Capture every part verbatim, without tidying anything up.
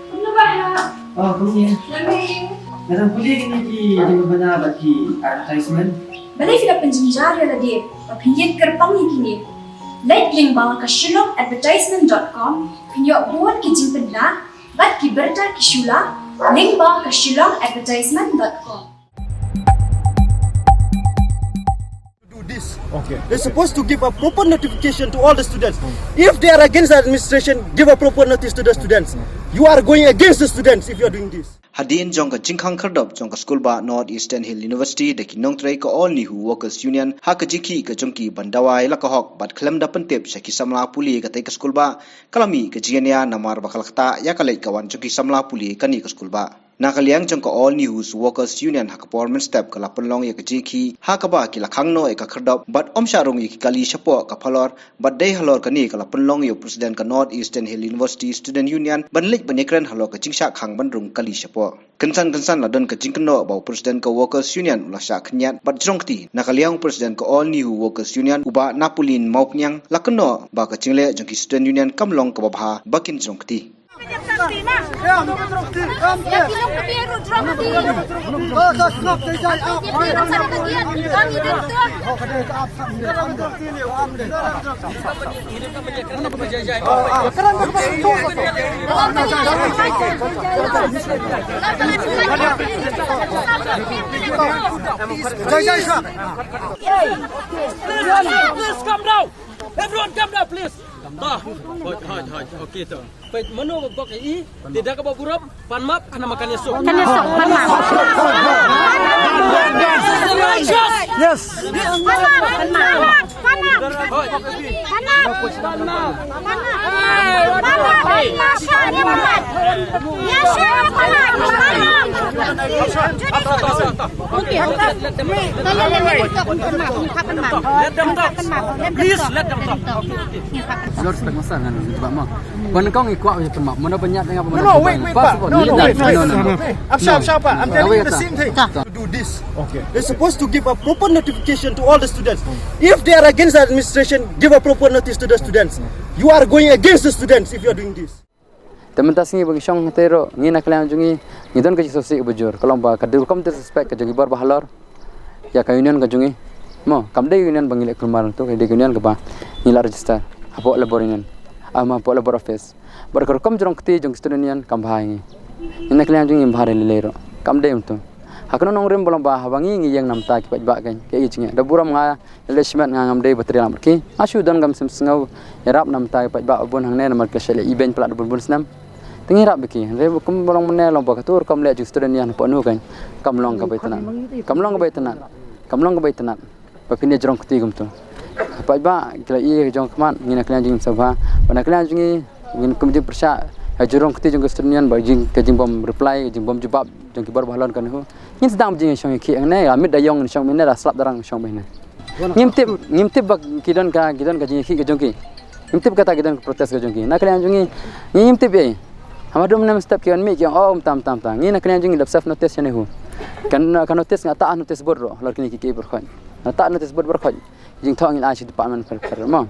Kumno ba ha? Oh, kumne. Nga dang pule kine ki jingpynbna bad ki advertisement. Balei phi la pynjynjar ïa lade ba phin ïeng kyrpang ïa kine? Leit lyngba ka shillong advertisement dot com, phin ïoh bun ki jingpynbna bad ki bynta ki shula lyngba ka shillong advertisement dot com. Do this. Okay. They're supposed to give a proper notification to all the students. If they are against the administration, give a proper notice to the students. You are going against the students if you are doing this. Hadien jong ka jingkhang khyrdop jong ka skulbah North Eastern Hill University da ki nongtrei ka All Nehu Workers Union ha ka jingkhih ka jong ki ban dawa ïa la ka hok bad khlem da pyntip sha ki samla pule katei ka skulbah, ka la mih ka jingïania namar ba ka la ktah ïa ka leit ka wan jong ki samla pule kane ka skulbah. Na ka liang jong ka All Nehu Workers Union ha ka por mynstep ka la pynlong ïa ka jingkhih ha kaba ki la khang noh ïa ka khyrdop bad ym shah rung ïa ki kali shapoh ka phalor, bad dei halor kane ka la pynlong ïa u president ka North Eastern Hill University Student Union ban leit ban ïakren halor ka jingshah khang ban rung kali shapoh. Kynsan kynsan la don ka jingkynnoh ba u president ka Workers Union u la shah khynñiat bad jrong kti. Na ka liang u president ka All Nehu Workers Union, u Bah Napolin Mawpniang, la kynnoh ba ka jingleh jong ki Student Union kam long kaba bha ba kin jrong kti. Please, come down. Everyone, come down, please. Ah, hoi, hoi, hoi. Okay, to. Peit mano ba bok i, tidak ka ba burap, pan map, ana makan esok. Kan esok, pan map. Yes. Pan map, pan map. Pan map. Pan map. Pan map. Pan map. Pan map. Yes, pan map. Pan map. Let them talk. Please let them talk. Lor spek masa ngan jubab ma. Ban kong i kwak je temap. Mana banyak tengah. No, no, wait, wait, pa. No, no, wait, wait. No, no, no. Absha, absha, pa. I'm telling you the same thing. To do this. Okay. They're supposed to give a proper notification to all the students. If they are against the administration, give a proper notice to the students. You are going against the students if you are doing this. Te mynta sngi ba ngi shong hangtei ruh, ngi na ka liang jong ngi, ngi don ka jingsngewsih kaba jur, ka long ba ka dei rukom disrespect ka jong ki bor ba halor ïa ka union ka jong ngi. Mo, kam dei union ba ngi leh kulmar, to ka dei union kaba ngi la register hapoh Labour Union, ah, hapoh Labour Office. Bad ka rukom jrong kti jong ki student union kam bha ïa ngi. Ngi na ka liang jong ngi bha lei lei ruh, kam dei kumto. Ha kano nongrim ba long ba haba ngi ngi ïeng na bynta ki paidbah, kan kaei jingeh? Da burom nga leh shimet nga ngam dei ba trei lang bad ki. Nga shu don ka mynsiem sngew ïarap na bynta ki paidbah bun hangne namar ki la shah leh ibeiñ palat da bun bun snem. Te ngi ïarap bad ki. Hynrei kum ba long mynne long ba kato rukom leh jong student union hapoh New, kan kam long kaba itynnad. Kam long kaba itynnad. Kam long kaba itynnad. Ba phin ïa jrong kti kumto. Paidbah ki la ïohi ka jong ka khmat, ngi na ka liang jong ngi sngewbha. Ba na ka liang jong ngi, ngin kum jingpyrshah ha jrong kti jong ka student union, ba jing, ka jingbym reply, ka jingbym jubab jong ki bor ba halor ka New. Ngin sdang jingshong ïakhih hangne, ïa mid da ïong ngin shong mynne, da slap da rang ngin shong mynne. Ngim tip, ngim tip ba ki don ka, ki don ka jingïakhih ka jong ki. Ngim tip kata ki don ka protest ka jong ki. Na ka liang jong ngi, ngim tip ei. Haba dum nem step ki wan mih ki ong, oh, um tam tam tam. Ngi na ka liang jong ngi lap serve notice ïa New. Kan, ka notice nga ta notice board ruh, halor kine ki ki bor khot. Nga ta notice board bor khot. Jingthoh ngin ai shi department pher pher mo.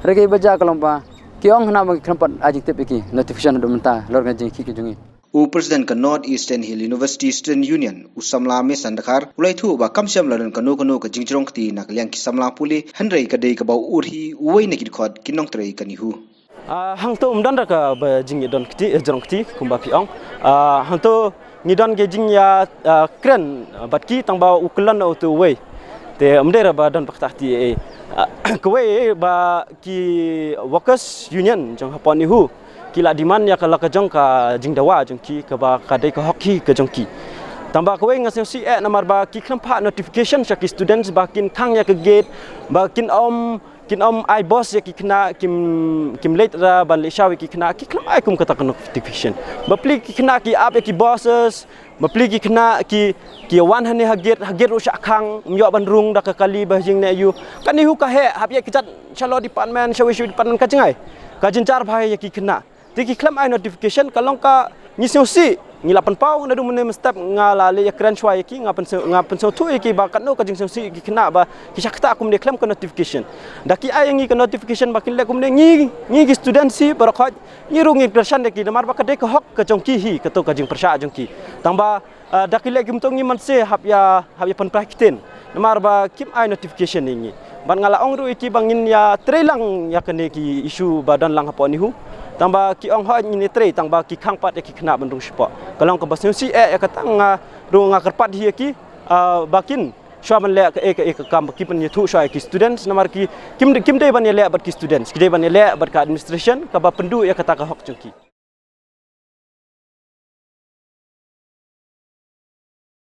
Hynrei ba jia ka long ba ki ong hana ba ki khlem pat ai jingtip ïa ki, notification haduh mynta halor ka jingïakhih ka jong ngi. U president ka North Eastern Hill University Student Union, u samla Mason Dkhar, u la ïathuh ba kam shym la don kano kano ka jingjrong kti na ka liang ki samla pule, hynrei ka dei kaba u ur hi uwei na ki dkhot ki nongtrei ka New. Ah, hangto ym don da kaba jingïadon kti, eh, jrong kti kumba phi ong. Ah, hangto ngi don ka jingïa, ah, kren, ah, bad ki tang ba u kyllon uto uwei. Te ym dei ra ba don ba ktah kti ei. Ah, kawei ba ki workers union jong hapoh New ki la demand ïa ka la ka jong ka jingdawa jong ki kaba ka dei ka hok hi ka jong ki. Tang ba kawei nga sngewsih eh namar ba ki khlem phah notification sha ki students ba kin khang ïa ka gate, ba kin ym kin ym ai bus ïa ki khynnah, kim, kim leit ra ban leit shaw ïa ki khynnah, ki khlem ai kum kata ka notification. Bapli ki khynnah ki ap ïa ki buses, bapli ki khynnah ki, ki wan hangne ha gate, ha gate ruh shah khang, ym ïoh ban rung da ka kali ba ha jingeh aiu. Ka New ka heh, hap ïa ki jait shalor department, shawei shawei department ka jngai. Ka jynjar bha ïa ki khynnah. Te ki khlem ai notification ka long ka ngi sngewsih. Ngi la pynpaw naduh mynne mynstep, nga la leh ïakren shuwa ïa ki, nga pynsngew, nga pynsngewthuh ïa ki ba katno ka jingsngewsih ki khynnah ba ki shah ktah kumne khlem ka notification. Da ki ai ïa ngi ka notification ba kin leh kumne, ngi, ngi ki students hi baroh khoit ngi ruh ngi kyrshan ïa ki, namar ba ka dei ka hok ka jong ki hi kato ka jingpyrshah jong ki. Tang ba, ah, da ki leh kumto ngi mynta hap ïa, hap ïa pynpra ktien. Namar ba kim ai notification ïa ngi. Bad nga la ong ruh ïa ki ba ngin ïatrei lang ïa kane ki issue ba don lang hapoh NEHU. Tang ba ki ong hooid ngin ïatrei, tang ba ki khang pat ïa ki khynnah ban rung shapoh. Ka long kaba sngewsih eh ïa kata, nga ruh nga kyrpad hi ïa ki, ah, ba kin shuwa ban leh kaei kaei ka kam ba ki pynïathuh shuwa ïa ki students, namar ki kim, kim dei ban ïaleh bad ki students, ki dei ban ïaleh bad ka administration kaba pynduh ïa kata ka hok jong ki.